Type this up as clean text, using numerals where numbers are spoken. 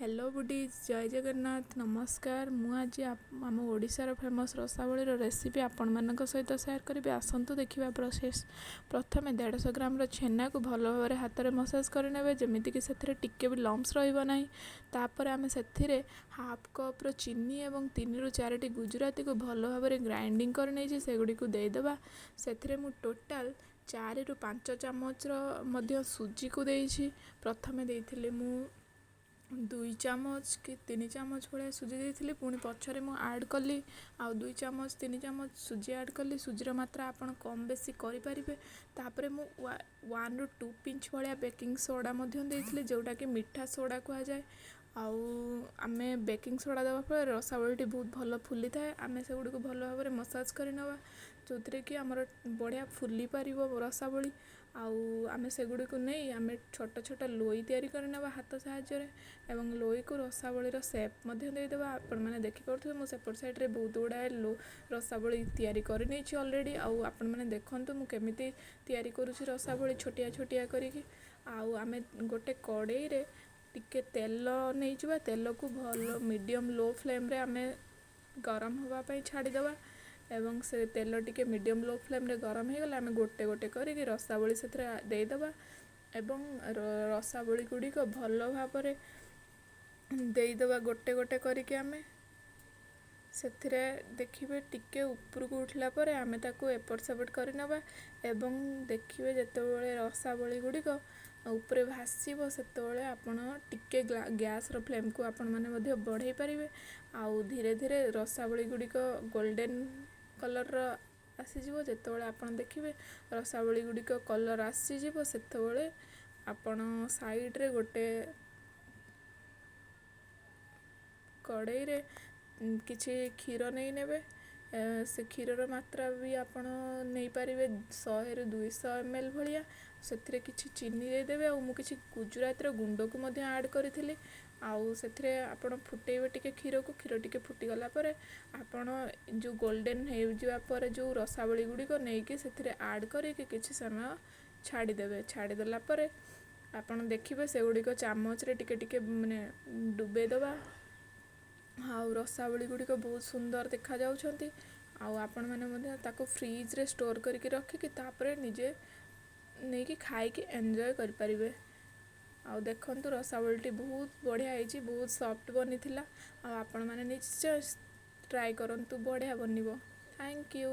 Hello ବୁଡ଼ିଜ୍, ଜୟ ଜଗନ୍ନାଥ, ନମସ୍କାର। ମୁଁ ଆଜି ଆମ ଓଡ଼ିଶାର ଫେମସ୍ ରସାବଳୀର ରେସିପି ଆପଣମାନଙ୍କ ସହିତ ସେୟାର କରିବି। ଆସନ୍ତୁ ଦେଖିବା ପ୍ରୋସେସ୍। ପ୍ରଥମେ 150 ଗ୍ରାମର ଛେନାକୁ ଭଲ ଭାବରେ ହାତରେ ମସାଜ କରିନେବେ, ଯେମିତିକି ସେଥିରେ ଟିକେ ବି ଲମ୍ପସ୍ ରହିବ ନାହିଁ। ତାପରେ ଆମେ ସେଥିରେ ହାଫ୍ କପ୍ର ଚିନି ଏବଂ 3ରୁ 4ଟି ଗୁଜୁରାତିକୁ ଭଲ ଭାବରେ ଗ୍ରାଇଣ୍ଡିଙ୍ଗ କରିନେଇଛି, ସେଗୁଡ଼ିକୁ ଦେଇଦେବା। ସେଥିରେ ମୁଁ ଟୋଟାଲ୍ 4ରୁ 5 ଚାମଚର ମଧ୍ୟ ସୁଜିକୁ ଦେଇଛି। ପ୍ରଥମେ ଦେଇଥିଲି ମୁଁ 2 ଚାମଚ କି 3 ଚାମଚ ଭଳିଆ ସୁଜି ଦେଇଥିଲି, ପୁଣି ପଛରେ ମୁଁ ଆଡ଼୍ କଲି ଆଉ 2 ଚାମଚ, 3 ଚାମଚ ସୁଜି ଆଡ଼୍ କଲି। ସୁଜିର ମାତ୍ରା ଆପଣ କମ୍ ବେଶୀ କରିପାରିବେ। ତାପରେ ମୁଁ 1ରୁ 2 ପିଞ୍ଚ ଭଳିଆ ବେକିଂ ସୋଡ଼ା ମଧ୍ୟ ଦେଇଥିଲି, ଯେଉଁଟାକି ମିଠା ସୋଡ଼ା କୁହାଯାଏ। ଆଉ ଆମେ ବେକିଂ ସୋଡ଼ା ଦେବା ଫଳରେ ରସାବଳୀଟି ବହୁତ ଭଲ ଫୁଲିଥାଏ। ଆମେ ସେଗୁଡ଼ିକୁ ଭଲ ଭାବରେ ମସାଜ କରିନେବା, ଯେଉଁଥିରେ କି ଆମର ବଢ଼ିଆ ଫୁଲି ପାରିବ ରସାବଳୀ। ଆଉ ଆମେ ସେଗୁଡ଼ିକୁ ନେଇ ଆମେ ଛୋଟ ଛୋଟ ଲୋଇ ତିଆରି କରିନେବା ହାତ ସାହାଯ୍ୟରେ ଏବଂ ଲୋଇକୁ ରସାବଳୀର ସେପ୍ ମଧ୍ୟ ଦେଇଦେବା। ଆପଣମାନେ ଦେଖିପାରୁଥିବେ, ମୁଁ ସେପଟ ସାଇଡ଼୍ରେ ବହୁତ ଗୁଡ଼ାଏ ରସାବଳୀ ତିଆରି କରିନେଇଛି ଅଲରେଡ଼ି। ଆଉ ଆପଣମାନେ ଦେଖନ୍ତୁ ମୁଁ କେମିତି ତିଆରି କରୁଛି ରସାବଳୀ ଛୋଟିଆ ଛୋଟିଆ କରିକି। ଆଉ ଆମେ ଗୋଟେ କଡ଼େଇରେ ଟିକେ ତେଲ ନେଇଯିବା। ତେଲକୁ ଭଲ ମିଡ଼ିୟମ୍ ଲୋ ଫ୍ଲେମ୍ରେ ଆମେ ଗରମ ହେବା ପାଇଁ ଛାଡ଼ିଦେବା ଏବଂ ସେ ତେଲ ଟିକେ ମିଡ଼ିୟମ୍ ଲୋ ଫ୍ଲେମ୍ରେ ଗରମ ହେଇଗଲେ ଆମେ ଗୋଟେ ଗୋଟେ କରିକି ରସାବଳୀ ସେଥିରେ ଦେଇଦେବା ଏବଂ ରସାବଳୀ ଗୁଡ଼ିକ ଭଲ ଭାବରେ ଦେଇଦେବା ଗୋଟେ ଗୋଟେ କରିକି। ଆମେ ସେଥିରେ ଦେଖିବେ, ଟିକେ ଉପରକୁ ଉଠିଲା ପରେ ଆମେ ତାକୁ ଏପଟ ସେପଟ କରିନେବା ଏବଂ ଦେଖିବେ, ଯେତେବେଳେ ରସାବଳୀ ଗୁଡ଼ିକ ଉପରେ ଭାସିବ ସେତେବେଳେ ଆପଣ ଟିକେ ଗ୍ୟାସ୍ର ଫ୍ଲେମ୍କୁ ଆପଣମାନେ ମଧ୍ୟ ବଢ଼େଇ ପାରିବେ। ଆଉ ଧୀରେ ଧୀରେ ରସାବଳୀ ଗୁଡ଼ିକ ଗୋଲ୍ଡେନ୍ କଲର୍ର ଆସିଯିବ। ଯେତେବେଳେ ଆପଣ ଦେଖିବେ ରସାବଳୀ ଗୁଡ଼ିକ କଲର୍ ଆସିଯିବ, ସେତେବେଳେ ଆପଣ ସାଇଡ଼୍ରେ ଗୋଟେ କଡ଼େଇରେ କିଛି କ୍ଷୀର ନେଇ ନେବେ। ସେ କ୍ଷୀରର ମାତ୍ରା ବି ଆପଣ ନେଇପାରିବେ 100ରୁ 200 ଏମ୍ ଏଲ୍ ଭଳିଆ। ସେଥିରେ କିଛି ଚିନି ଦେଇଦେବେ ଆଉ ମୁଁ କିଛି ଗୁଜୁରାତିର ଗୁଣ୍ଡକୁ ମଧ୍ୟ ଆଡ଼୍ କରିଥିଲି। ଆଉ ସେଥିରେ ଆପଣ ଫୁଟେଇବେ ଟିକେ କ୍ଷୀରକୁ। କ୍ଷୀର ଟିକେ ଫୁଟିଗଲା ପରେ ଆପଣ ଯେଉଁ ଗୋଲ୍ଡେନ୍ ହେଇଯିବା ପରେ ଯେଉଁ ରସାବଳୀ ଗୁଡ଼ିକ ନେଇକି ସେଥିରେ ଆଡ଼୍ କରିକି କିଛି ସମୟ ଛାଡ଼ିଦେବେ। ଛାଡ଼ିଦେଲା ପରେ ଆପଣ ଦେଖିବେ, ସେଗୁଡ଼ିକ ଚାମଚରେ ଟିକେ ଟିକେ ମାନେ ଡୁବେଇ ଦେବା ଆଉ ରସାବଳୀ ଗୁଡ଼ିକ ବହୁତ ସୁନ୍ଦର ଦେଖାଯାଉଛନ୍ତି। ଆଉ ଆପଣମାନେ ମଧ୍ୟ ତାକୁ ଫ୍ରିଜରେ ଷ୍ଟୋର୍ କରିକି ରଖିକି ତାପରେ ନିଜେ ନେଇକି ଖାଇକି ଏନ୍ଜୟ କରିପାରିବେ। ଆଉ ଦେଖନ୍ତୁ, ରସାବଳୀଟି ବହୁତ ବଢ଼ିଆ ହେଇଛି, ବହୁତ ସଫ୍ଟ ବନିଥିଲା। ଆଉ ଆପଣମାନେ ନିଶ୍ଚୟ ଟ୍ରାଏ କରନ୍ତୁ, ବଢ଼ିଆ ବନିବ। Thank you.